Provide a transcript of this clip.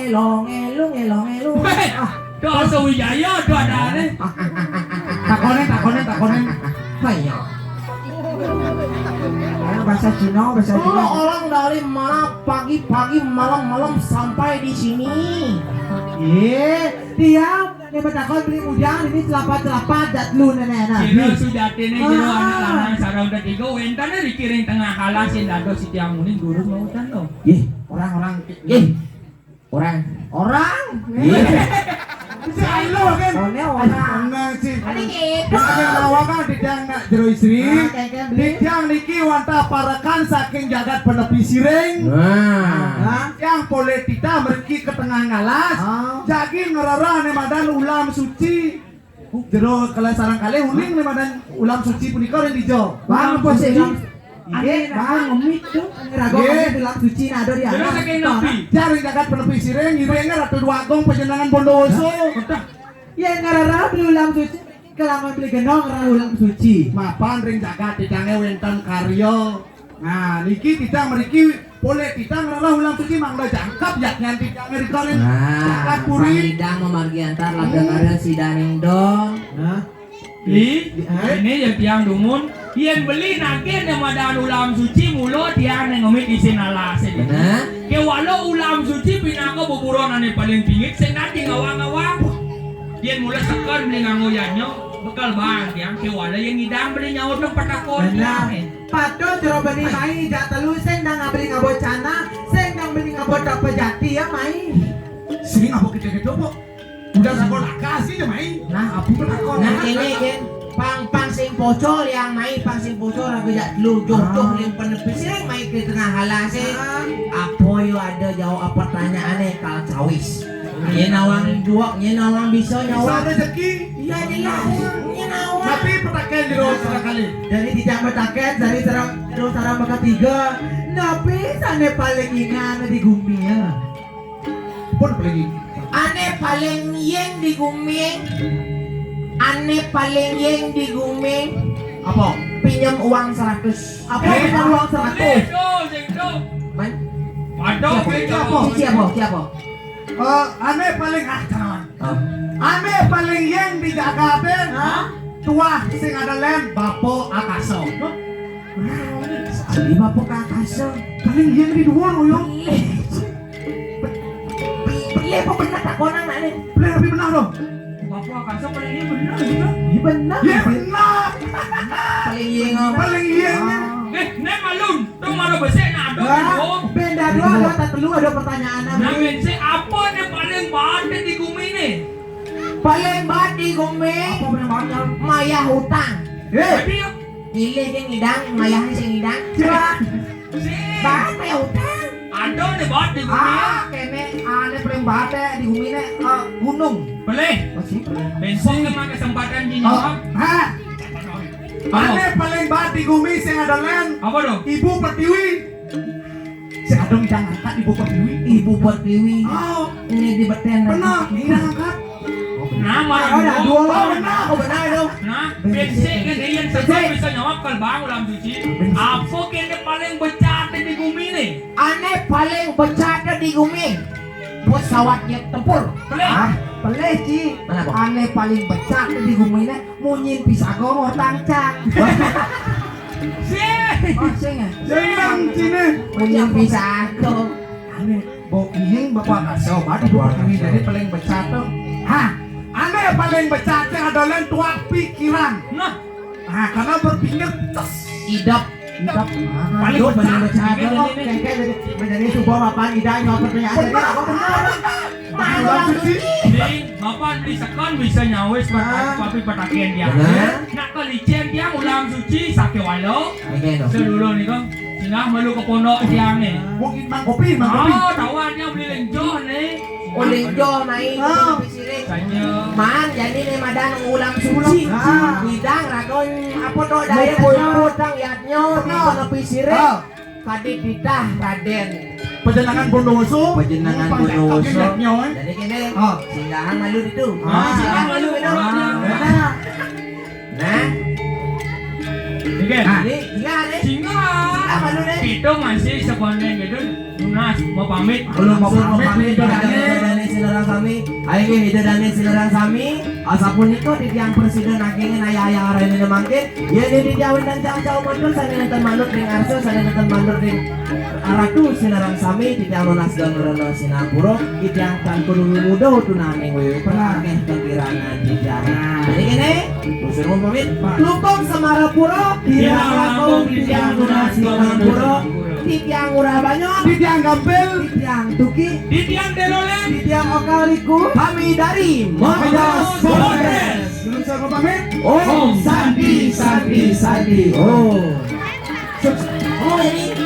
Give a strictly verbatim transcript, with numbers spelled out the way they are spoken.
Elong elung elong elung. Wéh, ah, Dok Wijaya, Dok adané. Takonin, takonin, takonin. Ayo. Ayo, bahasa Cina, bahasa Cina. Orang dari mana pagi-pagi, malam-malam sampai di sini? Iya, dia, dia bertakon beli bujang ini celapa-celapa dat lu nenek anak. Cina sujatiné jero anak lanang sareng tetiga wénten di kiring tengah alas sing dados titiang muni guru mawutan to. Ih, orang-orang, ih. Orang. Orang. Iya. Bisa lo kan? One orang. Nah, sih. Tadi gitu. Kita kan lawakan titiang nak jero istri. Ah, kayak, kayak beli. Titiang niki wantah parekan saking jagat Penepi Siring. Nah. Nah, yang polih titah mriki ke tengah ngalas. Ah. Jagi ngrereh né madan ulam suci. Jero kala sareng kalih uning né madan ulam suci punika ring dija. Bang, apa sih? Iya, Bang, ngemit to. Raga ngemit ulam suci nak ada di atas. Jero saking nepi? Jero ring jagat Penepi Siring, ngiring Ratu Déwa Agung panjenengan Bondowoso. Yén ngrereh beli ulam suci, kelamun beli genong ngrereh ulam suci. Mapan ring jagat titangé wénten karya. Nah, niki titang mriki polih titang ngrereh ulam suci mangda jangkep yadnyan titang ngrika ring jagat puri. Nah, pangidang mamargi antar labda karya sidaning don. Nah. Di, ini ya tiang dumun, yén beli nagih né madan ulam suci mula tiang né ngemit isin alasé. Bener. Kéwala ulam suci pinaka beburon ané paling pingit sing dadi ngawang-ngawang. Yén mula seken beli nganggo yadnya, bekel bang tiang kéwala yén ngidang beli nyaut nang patakon. Bener. Patut jero bani mai jak telu sing dang beli ngabo cana, sing dang beli ngabo tapa jati ya mai. Sing ngabo kita-kita, Pok. Udah ngabo lakas sih, mai. Nah, apa pun aku. Nah, ini kan pang pang sing pocol yang mai, pang sing pocol aku jak telu jodoh ning Penepi Siring mai ke tengah alasé. Apa yo ada jawab pertanyaanné kal cawis. Nyén nawang duwek, nyén nawang bisa nyawab. Bisa rezeki. Iya jelas. Nyén nawang. Tapi petaken jero sekali. Dari tidak petaken, dari sareng jero sareng ketiga. Napi sané paling ingan di gumi ya? Pun paling ingan. Ané paling yéng di gumi. Ané paling yéng di gumi. Apa? Pinjem uang seratus. Apa pinjem uang seratus? Man? Ada apa? Siapa? Siapa? Eh, ané paling, ah, jangan. Hah? Ané paling yéng di jagaté, hah? Tuah sing ada lén Bapa Akasa. Sekali Bapa Akasa. Paling yéng di dua, yo. Pilih apa bener takonan nak ni? Pilih tapi bener dong. Bapa Akasa paling yéng bener gitu. Iya bener. Iya bener. Paling yéng apa? Paling yéng. Ah. Eh, nek malun. Tung mara besik nak ada. Wah, benda dua ada tak telu ada pertanyaan. Nah, bensik apa ni paling baat di gumi ni? Paling baat di gumi. Apa paling baat? Mayah utang. Eh. Jadi, milih sing ngidang, mayah sing ngidang. Coba. Baat mayah utang. Ada ni baat di gumi. Ah, kene, ah, ni paling baat di gumi ni, eh, gunung. Boleh. Masih boleh. Bensik ke mana kesempatan di nyawa? Ha. Ané paling baat di gumi sing ada lén. Apa to? Ibu Pertiwi. Sing ada ngidang angkat Ibu Pertiwi. Ibu Pertiwi. Oh. Ini di beten. Benar, ngidang angkat. Nah, mara ada dua. Oh, benar. Oh, benar dong. Nah, bensik kan dia yang satu bisa nyawab kal bang ulam suci. Apa kene paling becat di gumi ni? Ané paling becat di gumi. Pesawat jet tempur. Pelih. Ah, pelih, Ci. Kenapa? Ané paling becat di gumi ni. Munyin pisago ngortang cang. Sing. Oh, sing ya? Sing, sini. Munyin pisago. Ané, bo iying bapak kasau, bapak dua kali jadi paling becat tuh. Hah, ané paling becat tuh ada lén tuak pikiran. Nah. Nah, karena berpikir tes. Idap. Idap. Nah, paling becat. Paling becat tuh, kengkeng jadi, jadi coba bapak idanya pertanyaan. Benar. Jadi, apa benar? Ning, Bapak beli sekon bisa nyawis pakai papi petaken dia. Benar. Nak ke licin dia ulam suci sakéwala. Oke, dong. Sedulur nih, Kong. Singgah malu ke pondok tiang nih. Mungkin Mang Kopi, Mang Kopi. Oh, tahu dia beli lenjoh nih. Oh, lenjoh naik ke Penepi Siring. Saja. Man, jadi nih madan ulam suci. Ah. Bidang ragon apa tuh daya? Mupul. Tang yadnya di Penepi Siring. Ah. Kadé titah Radén. Panjenengan Bondowoso. Panjenengan Bondowoso. Jadi kene, singgahan malu ditu. Ah. Singgahan malu ditu. Nah. Oke. Nah. Ini, singgah, nih. Singgah. Singgah malu, nih. Kita masih sekolah gitu. Tunas, mau pamit. Belum mau pamit, nih, Radén. Sinareng sami, ayo nggih, Ida Dane Sinareng sami. Asapunika titiang prasida nagingin ayah-ayah rainane mangkin. Yen titiang wenten cangcau matur sane nenten manut ring arsa, sane nenten manut ring Ratu Sinareng sami, titiang nunas geng rena sinampura, titiang tan kudu muda tunaning wiwit pengakeh kekirangan titiang. Nah. Jadi kene, Dusun mau pamit, Pak. Tumpung Semarapura, kirang langkung titiang nunas geng ampura, titiang Ngurah Banyu, titiang Gampil, titiang Tuki, titiang Delolen, titiang Okaliku, kami dari Makadas Polres. Dusun mau pamit. Om Santi, Santi, Santi. Om. Sukses. Oh, ini